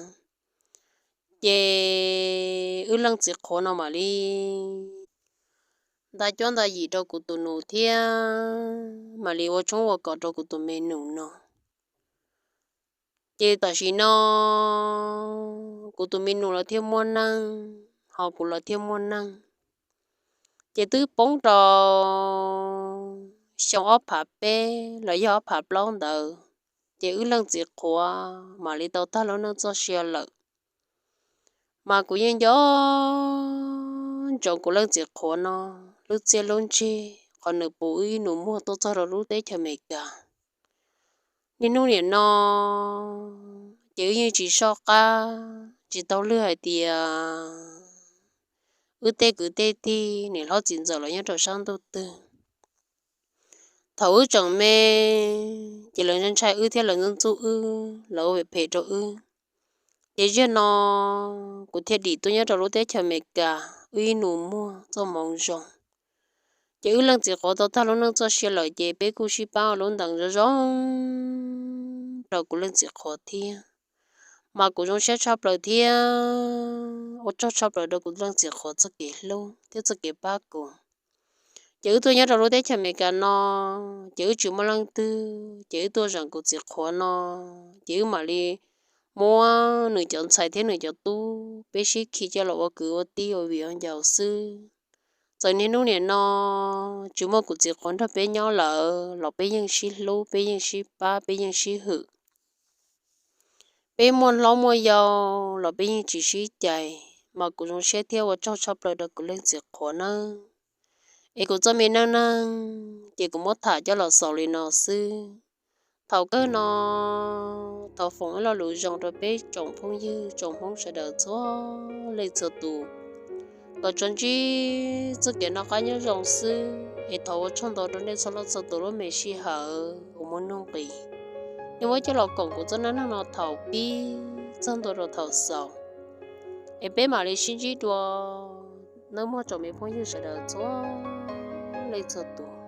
ces wb leej txiv qhuav no mam li nta cuab nta yim rau kuv tus nus thiab mam li ua tshoob ua kos rau kuv tus me nus no. Ces tam sim no kuv tus me nus los thiaj muaj neej, ho kuv los thiaj muaj neej. Ces twb poob rau xyoo ob phav peb los yog ob phav plaub ntawd, ces wb leej txiv qhuav mam li tau tag lub neej txoj sia lawm. Mas kuv yeej nco ntsoov kuv leej txiv qhuav no lub txiaj lub ntsig, qhov nws puv wb ib nus muag tuaj txog rau lub teb chaws Amelikas. Niaj hnub nim no ces wb yeej tsis soj qab tsis taug lwg hais tias wb tej kwv tej tij niam hlob txiv ntxawm los nyob rau sab ntuj twg. Thaum wb tseem me, ces lawv ntshai ntshai wb thiab lawv ntxub ntxub wb, lawv ua phem phem rau wb. Ces zaum no kuv thiaj dim tuaj nyob rau lub teb chaws Amelikas, wb ib nus muag txoj hmoov zoo. Ces wb leej txiv qhuav tau tag lub neej txoj sia lawm, ces peb kuj sib pab ua lub ntees zoo zoo rau kuv leej txiv qhuav thiab. Mas kuv zoo siab tshaj plaws thiab ua tsaug tshaj plaws rau kuv leej txiv qhuav txoj kev hlub thiab txoj kev pab kuv. Ces wb tuaj nyob rau lub teb chaws Amelikas no, ces wb tsis muaj leej twg, ces wb tuaj zeem kuv txiv qhuav no, ces wb mam li muab nws cov ntxhais thiab nws cov tub peb sib khi coj los ua kwv ua tij ua viv ua ncaus xwb. Txawm niaj hnub nim no tsis muaj kuv txiv qhuav nrog peb nyob lawm los peb yeej sib hlub, peb yeej sib pab, peb yeej sib hwm. Peb muaj hlob muaj yau los peb yeej tsis sib cais, mas kuv zoo siab thiab ua tsaug tshaj plaws rau kuv leej txiv qhuav nawb. Es kuv txoj me neej neeg ces kuv muab tham coj los xaus li no xwb. Thaum kawg no, thov foom ib lo lus zoo rau peb tsoom phooj ywg tsoom Hmoob sawv daws txhua leej txhua tus, kom tsuas ntsib txoj kev noj qab nyob zoo xwb. Es thov ua tsaug ntau rau nej txhua leej txhua tus lub me sij hawm uas muaj nuj nqis, nej muab coj los koom kuv txoj neej neeg no thaum pib txog ntua rau thaum xaus. Es peb mam li sib ntsib dua, nawb mog tsoom me phooj ywg sawv daws txhua leej txhua tus.